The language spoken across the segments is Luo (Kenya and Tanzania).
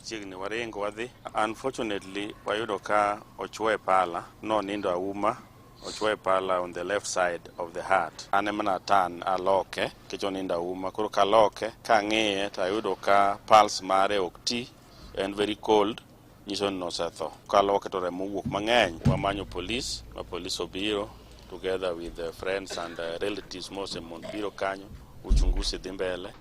machiegni waringo wadhi. Unfortunately, wayudo ka ochwoye pala, nonindo auma, ochwoye pala on the left side of the heart. An ema natan aloke, nikech onindo auma. Koro kaloke, kang'iye to ayudo ka pulse mare ok ti, en very cold, nyiso ni nosetho. Kaloke to remo owuok mang'eny. Wamanyo polis, ma polis obiro together with the friends and relatives mosemon biro kanyo, uchunguzi dhi mbele.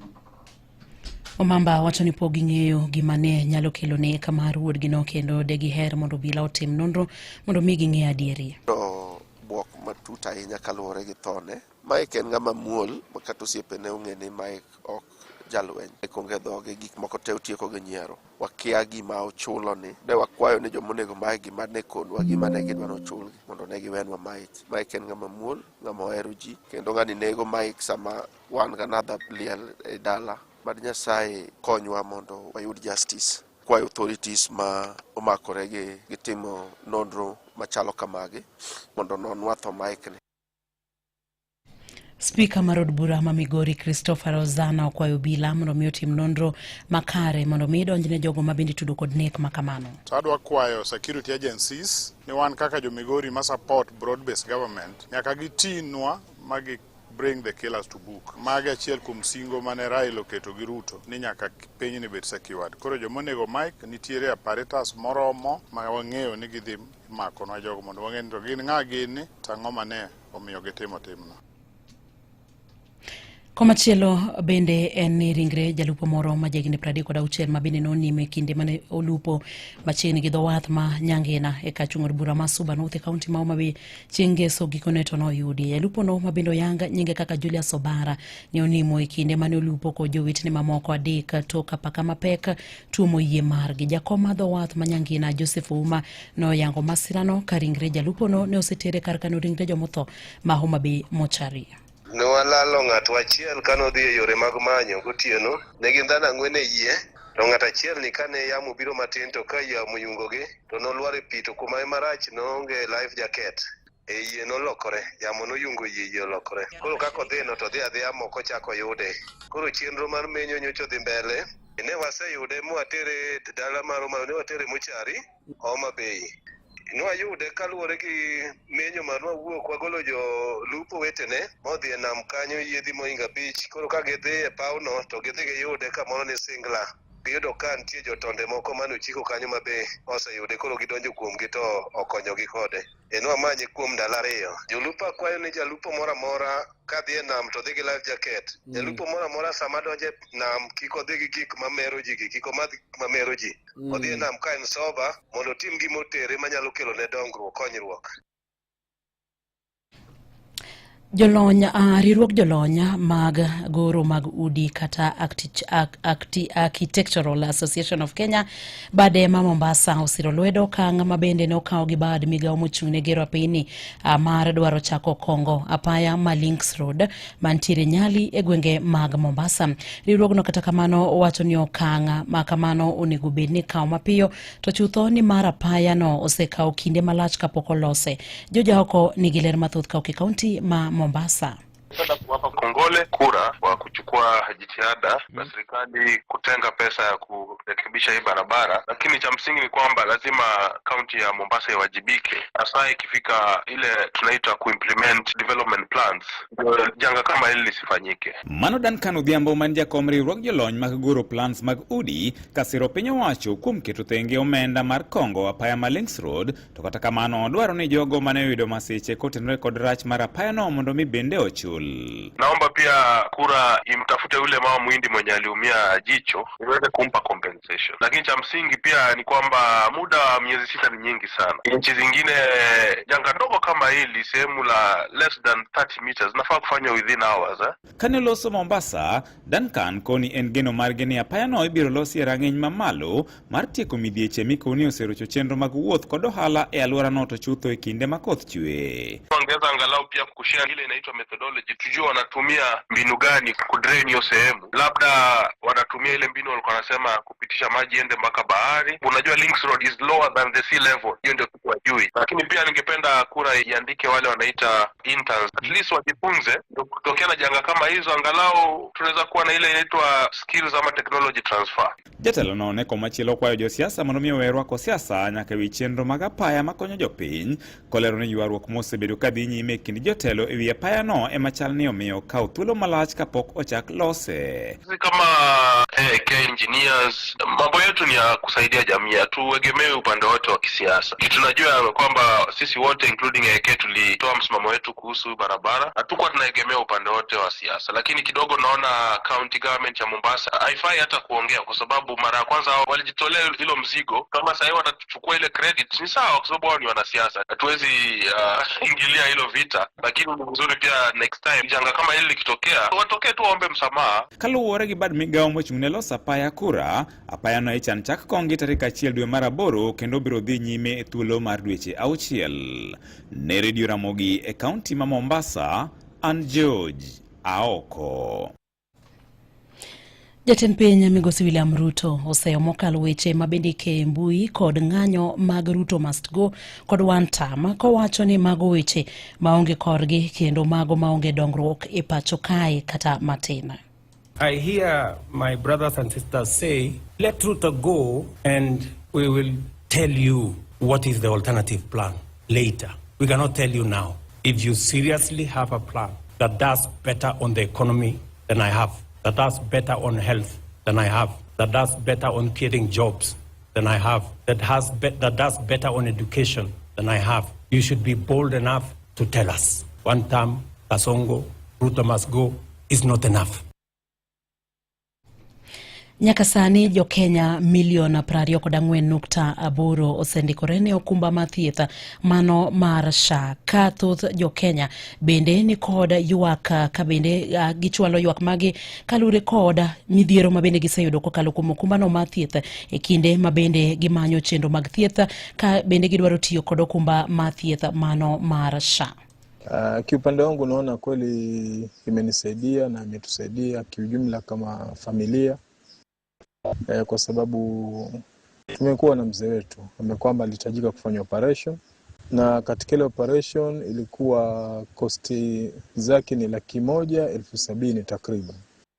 Omamba wacho ni pok ging'eyo gima ne nyalo kelo nek mar wuodgino kendo de giher mondo obila otim nonro mondo mi ging'e adieri. To bwok matut ahinya kaluwore gi thone. Mike en ng'ama muol ma kata osiepene ong'e ni Mike ok jalweny. Mike onge dhoge, gik moko te otieko gi nyiero. Wakia gima ochulo ni. Ne wakwayo ni joma onego Mike gima ne konwa gima ne gidwa nochulgi mondo ne giwenwa Mike. Mike en ng'ama muol, ng'ama ohero ji kendo ng'ani nego Mike sama wan gi another liel e dala. Mad Nyasaye konywa mondo wayud justice. Kwayo authorities ma omakore gi, gi timo nonro machalo kamagi mondo ononwa tho Mike ni. Spika mar od bura ma Migori Christopher Rozana okwayo obila mondo mi otim nonro makare mondo mi donjne jogo ma bende tudo kod nek ma kamano. To adwa kwayo security agencies ni wan kaka jo Migori ma support broad based government nyaka gitinwa ma gi bring the killers to book. Magi achiel kuom singo mane Raila oketo gi Ruto ni nyaka pinyni bed secured. Koro joma onego Mike nitiere apparatus moromo ma wang'eyo ni gidhi makonwa jogo mondo wang'e ni to gin ng'a gini to ang'o mane omiyo gitimo timno. Komachielo bende en ni ringre jalupo moro ma jahigni 36 ma bende nonimo e kinde mane olupo machiegni gi dho wath ma Nyangina e kar chung' od bura ma Suba North e kaunti ma Homa Bay chieng' ngeso gikone to noyudi. Jalupono ma bende oyang nyinge kaka Julius Obara ne onimo e kinde mane olupo kod jowetene mamoko adek tok apaka mapek tuomo yie margi. Jakom mar dho wath ma Nyangina Joseph Ouma noyango masirano ka ringre jalupono ne osetere kar kano ringre jomotho ma Homa Bay mochari. Ne walalo ng'atwa achiel kane odhi e yore mag manyo gotieno. Ne gin dhano ang'wen e yie, to ng'at achiel ni kane yamo obiro matin to ka yamo oyungogi to nolwar e pi to kuma marach noonge life jacket. E yie nolokore, yamo noyungo yie, yie olokore. Koro kaka odhino to odhi adhiya moko ochako oyude. Koro chenro mar menyo nyocha odhi mbele. Ne waseyude mwatere dala mar Homa, ne watere mochari Homa Bay. Nwayude kaluwore gi menyo ma nwawuok wagolo jolupo wetene modhi e nam kanyo yiedhi mohingo abich. Koro ka gidhi e pawno to gidhi giyude kamoro ni Singla. Giyudo ka nitie jotonde moko mane ochiko kanyo ma be oseyude koro gidonjo kuomgi to okonyogi kode. E nwamanye kuom ndalo ariyo. Jolupo akwayo ni jalupo moro amora kadhi e nam to dhi gi life jacket. Jalupo moro amora sama donjo e nam kik odhi gi gik mamero ji gi, kik omadh gik mamero ji. Odhi e nam ka en sober mondo otim gima otere manyalo kelo ne dongruok, konyruok. Jolony, riwruog jolony mag goro mag udi kata Architectural Association of Kenya bade ma Mombasa osiro lwedo okang' ma bende ne okaw gi bad migawo mochung' ne gero apeyni mar dwaro chako kongo apaya ma Links Road mantiere Nyali e gwenge mag Mombasa. Riwruogno kata kamano wacho ni okang' ma kamano onego bed ni ikawo mapiyo to chutho ni mar apayano osekawo kinde malach kapok olose. Jojaoko nigi ler mathoth ka ok e kaunti ma Mombasa. Napenda kuwapa kongole kura kwa kuchukua jitihada za serikali kutenga pesa ya kurekebisha hii barabara, lakini cha msingi ni kwamba lazima kaunti ya Mombasa iwajibike, hasa ikifika ile tunaita kuimplement development plans, ndio janga kama hili lisifanyike. Mano Duncan Odhiambo man jakom riwruog jolony mag goro plans mag udi kasiro piny owacho kuom keto thenge omenda mar kongo apaya ma Links Road. To kata kamano dwaro ni jogo mane oyudo masiche kotenore kod rach mar apayano mondo mi bende ochul. Naomba pia kura imtafute yule mama muhindi mwenye aliumia jicho iweze kumpa compensation, lakini cha msingi pia ni kwamba muda wa miezi 6 ni nyingi sana. Nchi zingine janga ndogo kama hili sehemu la less than 30 meters nafaa kufanywa within hours, eh? Kane oloso Mombasa, Duncan koni en geno margi ni apayano ibiro losi e rang'iny mamalo mar tieko midhieche mikoni oserocho chenro mag wuoth kod ohala e alworano to chutho e kinde ma koth chwe. Ongeza angalau pia kushare ile inaitwa methodology. technology, tujue wanatumia mbinu gani kudrain hiyo sehemu. Labda wanatumia ile mbinu walikuwa wanasema kupitisha maji ende mpaka bahari. Unajua Links Road is lower than the sea level, hiyo ndio kitu wajui. Lakini pia ningependa KURA iandike wale wanaita interns, at least wajifunze, ndio kutokea na janga kama hizo, angalau tunaweza kuwa na ile inaitwa skills ama technology transfer. Jatelo no ne komachielo kwayo josiasa mondo mi owe rwako siasa nyaka ewi chenro mag apaya makonyo jopiny kolero ni ywaruok mosebedo kadhi nyime e kind jotelo ewi apaya no ema chal ni omiyo okawo thuolo malach kapok ochak lose. Sisi kama AIK engineers, mambo yetu ni ya kusaidia jamii, hatuegemei upande wote wa kisiasa. Kitu tunajua kwamba sisi wote including AIK tulitoa msimamo wetu kuhusu barabara, hatukuwa tunaegemea upande wote wa siasa, lakini kidogo naona county government ya Mombasa haifai hata kuongea, kwa sababu mara ya kwanza walijitolea hilo mzigo. Kama sahii watachukua ile credit ni sawa, kwa sababu wao ni wanasiasa, hatuwezi ingilia hilo vita, lakini ni vizuri pia next time janga kama hili likitokea, watokee tu waombe msamaha. Kaluwore gi bad migawo mochung' ne loso apaya KURA, apaya no ichan chak kongi tarik 1 dwe mar 8 kendo biro dhi nyime e thuolo mar dweche 6. Ne Radio Ramogi e kaunti ma Mombasa, an George Aoko. Jatend piny Migosi William Ruto oseyo mokalo weche mabende ikeyo e mbui kod ng'anyo mag Ruto must go kod one term kowacho ni mago weche maonge korgi kendo mago maonge dongruok e pacho kae kata matin. I hear my brothers and sisters say, let Ruto go and we will tell you what is the alternative plan later. We cannot tell you now. If you seriously have a plan that does better on the economy than I have, that does better on health than I have, that does better on creating jobs than I have, that does better on education than I have, you should be bold enough to tell us. One term, Kasongo, Ruto must go, is not enough. Nyaka sani jo-Kenya milion 24.8 osendikore ne okumba mar thieth mano mar SHA ka thoth jo-Kenya bende ni kod ywak ka bende gichwalo ywak magi kalure kod midhiero ma bende giseyudo kokalo kuom okumbano mar thieth e kinde ma bende gimanyo chenro mag thieth ka bende gidwaro tiyo kod okumba mar thieth mano mar SHA. Kiupande wangu naona kweli imenisaidia na imetusaidia kiujumla kama familia kwa sababu tumekuwa na mzee wetu ambaye kwamba alihitajika kufanya operation, na katika ile operation ilikuwa kosti zake ni 170,000 takriban,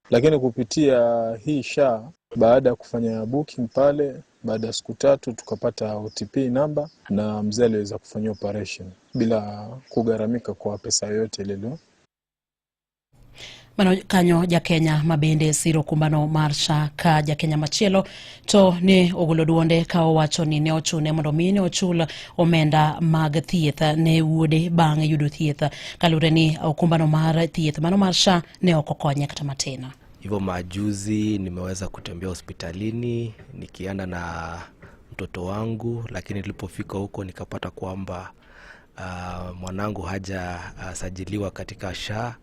lakini kupitia hii SHA baada ya kufanya booking pale, baada ya siku 3 tukapata OTP number na mzee aliweza kufanya operation bila kugharamika kwa pesa yoyote ile. Mano kanyo jakenya mabende siro okumbano mar SHA ka jakenya machielo to ne ogolo duonde ka owacho ni ne ochune mondo mi ne ochul omenda mag thieth ne wuode bang' yudo thieth kaluwore ni okumbano mar thieth mano mar SHA ne ok okonye kata matin. Hivyo majuzi nimeweza kutembea hospitalini nikienda na mtoto wangu, lakini nilipofika huko nikapata kwamba mwanangu hajasajiliwa katika SHA,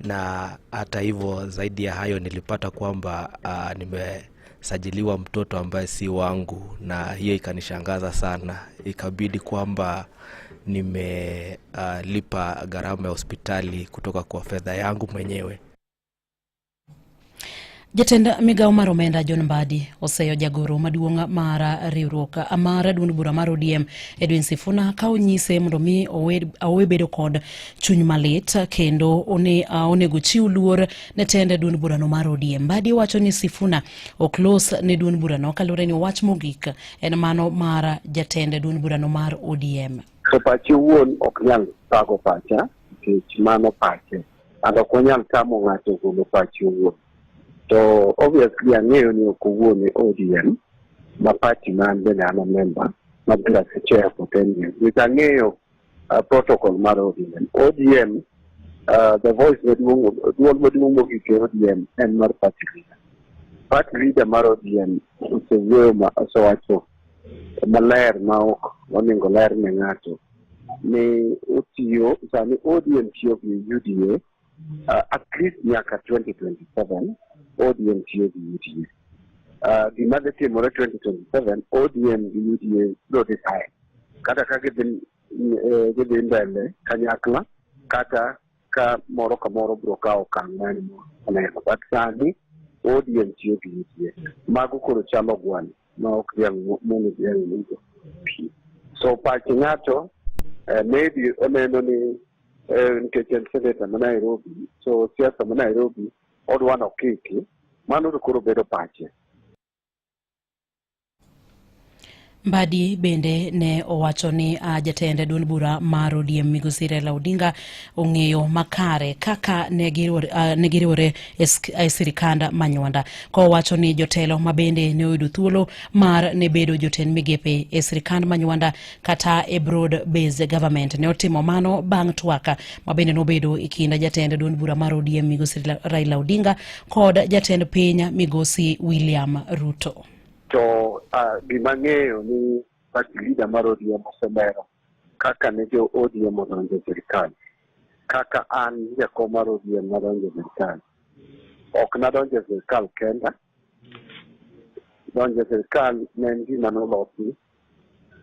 na hata hivyo zaidi ya hayo nilipata kwamba nimesajiliwa mtoto ambaye si wangu, na hiyo ikanishangaza sana. Ikabidi kwamba nimelipa gharama ya hospitali kutoka kwa fedha yangu mwenyewe. Jatend migawo mar omenda John Mbadi oseyo jagoro maduong' mar riwruok mar duond bura mar ODM Edwin Sifuna ka onyise mondo mi owe bedo kod chuny malit kendo onego chiw luor ne tend duond burano mar ODM. Mbadi wacho ni Sifuna ok los ne duond burano kaluwore ni wach mogik en mano mar jatend duond burano mar ODM. To pache owuon ok nyal thago pacha nikech mano pache, and ok wanyal tamo ng'ato golo pache owuon. To obviously ang'eyo ni ok owuon e ODM ma party ma an bende an a member ma bende asechair for 10 years. Nikech ang'eyo protocol mar ODM. ODM the voice maduong' duol maduong' mogik e ODM en mar party leader. Party leader mar ODM osewuoyo ma osewacho maler ma ok onego ler ne ng'ato ni otiyo sani ODM tiyo gi UDA at least nyaka 2027 ODM tiyo gi UDA. Gima dhi timore 2027 ODM gi UDA biro decide kata ka gidhi mbele kanyakla kata ka moro ka moro biro kawo okang' mane oneno. But sani ODM tiyo gi UDA. Mago koro chalo gweno ma ok dhiang' mondo dhiang' modho pi. So pach ng'ato maybe oneno ni nikech en senator ma Nairobi, so siasa ma Nairobi odwa nokiki, mano to koro bedo pache. Mbadi bende ne owacho ni jatend duond bura mar ODM Migosi Raila Odinga ong'eyo makare kaka ne giriwore e sirikand Manywanda, kowacho ni jotelo ma bende ne oyudo thuolo mar ne bedo jotend migepe e sirikand Manywanda kata e broad based government ne otimo mano bang' twak ma bende nobedo e kind jatend duond bura mar ODM Migosi Raila Odinga kod jatend piny Migosi William Ruto. To gima ng'eyo ni party leader mar ODM oselero kaka ne jo ODM odonjo e sirikal, kaka an jakom mar ODM nadonjo e sirikal. Ok nadonjo e sirikal kenda, donjo e sirikal ne en gima nolosi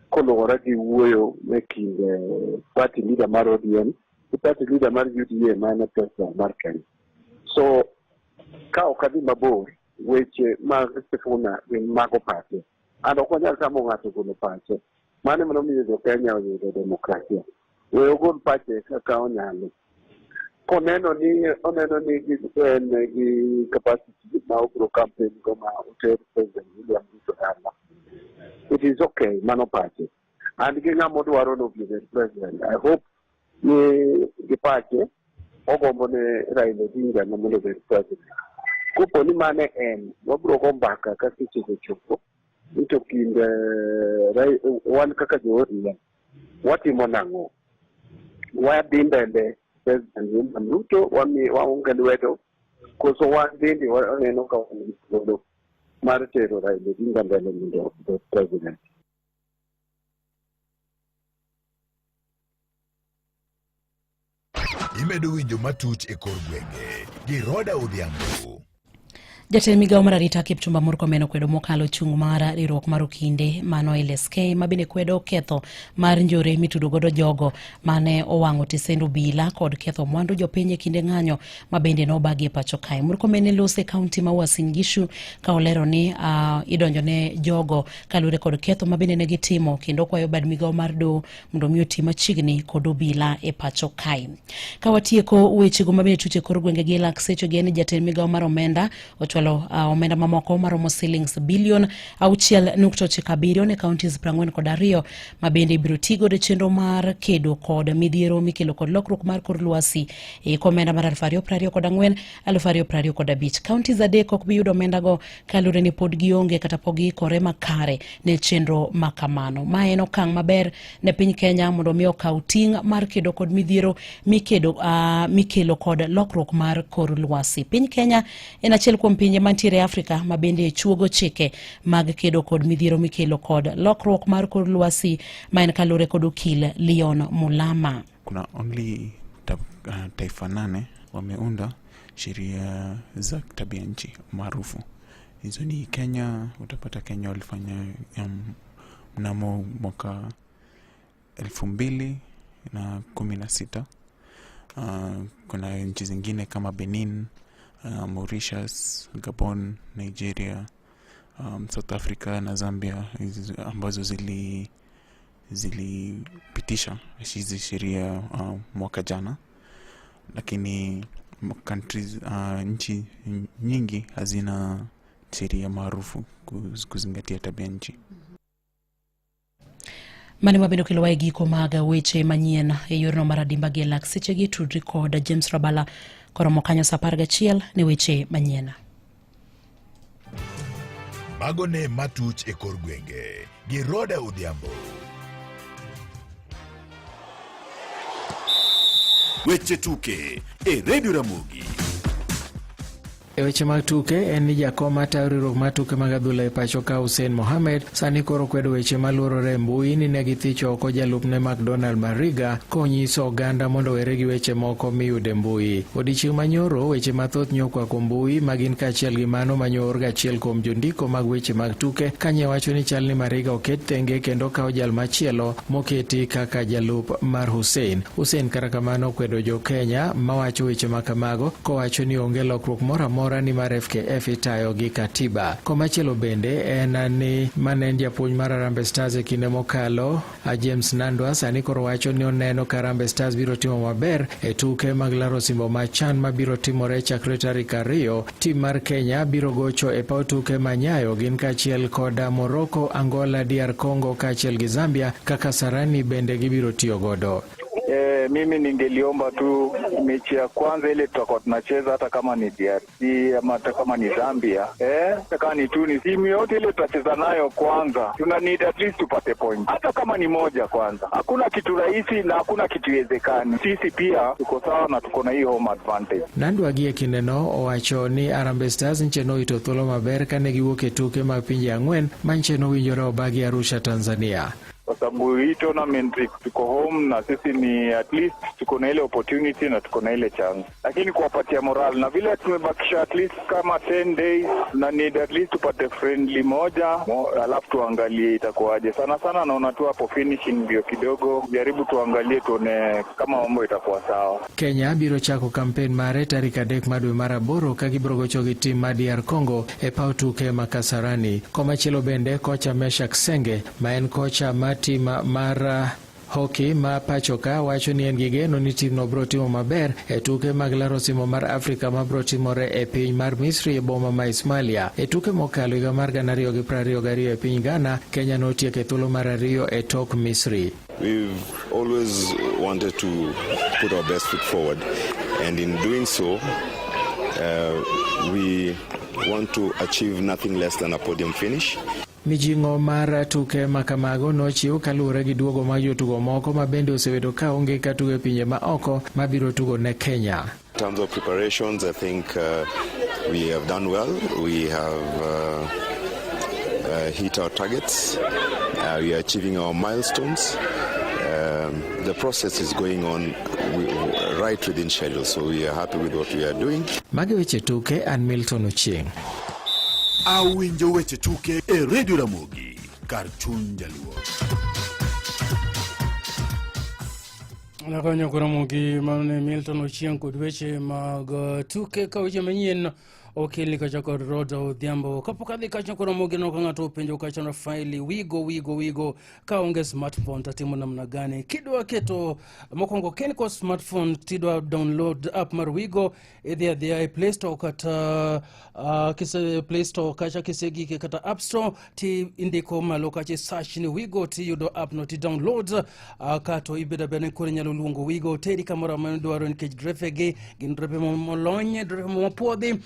koluwore gi wuoyo e kind party leader mar ODM gi party leader mar UDA ma en president mar Kenya. So ka ok adhi mabor, weche mag Sifuna gin mago pache. And ok wanyal tamo ng'ato golo pache. Mano ema nomiyo jo Kenya oyudo demokrasia. We ogol pache kaka onyalo. Koneno ni oneno ni en gi capacity ma obiro campaign go ma oter President William Ruto dala. It is okay, mano pache. And gi ng'ama odwaro ni obi obed president. I hope ni gi pache ogombo ne Raila Odinga mondo obed president. Kopo ni mane en, wabiro go mbaka ka seche ochopo ni to kind wan kaka jo ODM watimo nang'o? Wadhi mbele President William Ruto waonge lwedo koso wan bende waneno ka wan gi thuolo mar tero Raila Odinga mbele mondo obed president. Imedo winjo matuch e kor gwenge gi Roda Odhiambo. Jatend migawo mar arita Kipchumba Murkomen okwedo mokalo chung' mar riwruok mar okinde mano LSK ma bende kwedo ketho mar njore mitudo godo jogo mane owang'o tisend obila kod ketho mwandu jopiny e kinde ng'anyo ma bende nobagi e pacho kae. Murkomen ne loso e kaunti ma Uasin Gishu ka olero ni idonjo ne jogo kaluwore kod ketho ma bende ne gitimo kendo kwayo bad migawo mar doho mondo mi oti machiegni kod obila e pacho kae. Ka watieko wechego ma bende tuche kor gwenge gi lak seche gi en jatend migawo mar omenda ochwalo omenda mamoko maromo silings bilion 6.97 ne counties 42 ma bende ibiro ti godo e chenro mar kedo kod midhiero mikelo kod lokruok mar kor lwasi e omenda mar 2024 2025. Counties 3 ok bi yudo omendago kaluwore ni pod gionge kata pok giikore makare ne chenro ma kamano. Ma en okang' maber ne piny Kenya mondo mi okaw ting' mar kedo kod midhiero mikelo kod lokruok mar kor lwasi. Piny Kenya en achiel kuom pinje mantiere e Afrika ma bende chuogo chike mag kedo kod midhiero mikelo kod lokruok mar kor lwasi ma en kaluwore kod okil Leon Mulama. Kuna only taifa 8 wameunda sheria za tabia nchi maarufu. Hizo ni Kenya, utapata Kenya walifanya mnamo mwaka 2016. Kuna nchi zingine kama Benin, Mauritius, Gabon, Nigeria, South Africa na Zambia ambazo zilipitisha hizi sheria mwaka jana, lakini countries, nchi nyingi hazina sheria maarufu kuzingatia tabia nchi. Mane mabende okelowa e giko mag weche manyien e yorno mar adimba gi lak sechegi tudri kod James Rabala koromo kanyo saa 11 ne weche manyien. Mago ne matuch e kor gwenge gi Roda Odhiambo. Weche tuke e Radio Ramogi. E weche mag tuke en ni jakom matayo riwruok mar tuke mag adhula e pacho ka Hussein Mohamed sani koro kwedo weche maluorore e mbui ni ne githicho oko jalupne McDonald Mariga konyiso oganda mondo owere gi weche moko miyudo e mbui. Odiechieng' manyoro weche mathoth nyokwako mbui ma gin kaachiel gi mano manyoor gachiel kuom jondiko mag weche mag tuke kanye wacho ni chal ni Mariga oket thenge kendo okaw jal machielo moketi kaka jalup mar Hussein. Hussein kata kamano okwedo jo Kenya mawacho weche ma kamago kowacho ni onge lokruok moro amora ni mar FKF itayo gi katiba. Komachielo bende en ni mane en japuonj mar Harambee Stars e kinde mokalo James Nandwa sani koro wacho ni oneno ka Harambee Stars biro timo maber e tuke mag laro osimbo ma CHAN mabiro timore chakre tarik 2. Tim mar Kenya biro gocho e paw tuke ma Nyayo gin kaachiel kod Morocco, Angola, DR Congo kaachiel gi Zambia kaka Sarani bende gibiro tiyo godo. Mimi ningeliomba tu mechi ya kwanza ile tutakuwa tunacheza, hata kama ni DRC ama hata kama ni Zambia, hata kama ni Tunis, timu yote ile tutacheza nayo kwanza, tuna need at least tupate point, hata kama ni moja kwanza. Hakuna kitu rahisi na hakuna kitu iwezekani. Sisi pia tuko sawa na tuko na hiyo home advantage. Nandwa gi e kindeno owacho ni Harambee Stars nche noito thuolo maber kane giwuok e tuke mag pinje 4 manche nowinjore obagi Arusha, Tanzania. Kwa sababu hii tournament tuko home na sisi ni at least tuko na ile opportunity na tuko na ile chance, lakini kuwapatia moral na vile tumebakisha at least kama 10 days na need at least tupate friendly moja alafu tuangalie itakuwaje. Sana sana naona tu hapo finishing ndio kidogo, jaribu tuangalie tuone kama mambo itakuwa sawa. Kenya biro chako kampen mare tarik 3 mar dwe mar 8 ka gibiro gocho gi tim mar DR Congo e paw tuke ma Kasarani. Komachielo bende kocha Meshak Senge ma en kocha mar tim mar hockey ma pacho ka wacho ni en gi geno ni timno biro timo maber e tuke mag laro osimbo mar Afrika ma biro timore e piny mar Misri e boma ma Ismailia. E tuke mokalo higa mar 2022 e piny Ghana, Kenya notieko e thuolo mar 2 e tok Misri. We've always wanted to put our best foot forward, and in doing so, we want to achieve nothing less than a podium finish. Mijing'o mar tuke ma kamago nochiw kaluwore gi duogo mag jotugo moko ma bende osebedo ka onge ka tugo e pinje ma oko mabiro tugo ne Kenya. In terms of preparations, I think we have done well. We have hit our targets. We are achieving our milestones. The process is going on right within schedule, so we are happy with what we are doing. Magi weche tuke, an Milton Ochieng'. Awinjo weche tuke e Radio Ramogi kar chuny jaluo. Nakonyo Ramogi, mano ne Milton Ochieng' kod weche mag tuke ka weche manyien okeli kacha kod Roda Odhiambo. Kapok adhi kacha kod Ramogi, no ka ng'ato openjo kacha na faili wigo wigo wigo ka onge smartphone tatimo namna gani? Kidwa keto mokwongo ken ko smartphone tidwa download app mar Wigo, idhi adhiya e Play Store kata kise Play Store kacha kisegike kata App Store ti indiko malo kacha search ni Wigo tiyudo app no ti download kato ibedo abeda ni koro inyalo luongo Wigo teri kamoro amora midwaro nikech drefe gi gin drefe molony, drefe mopuodhi.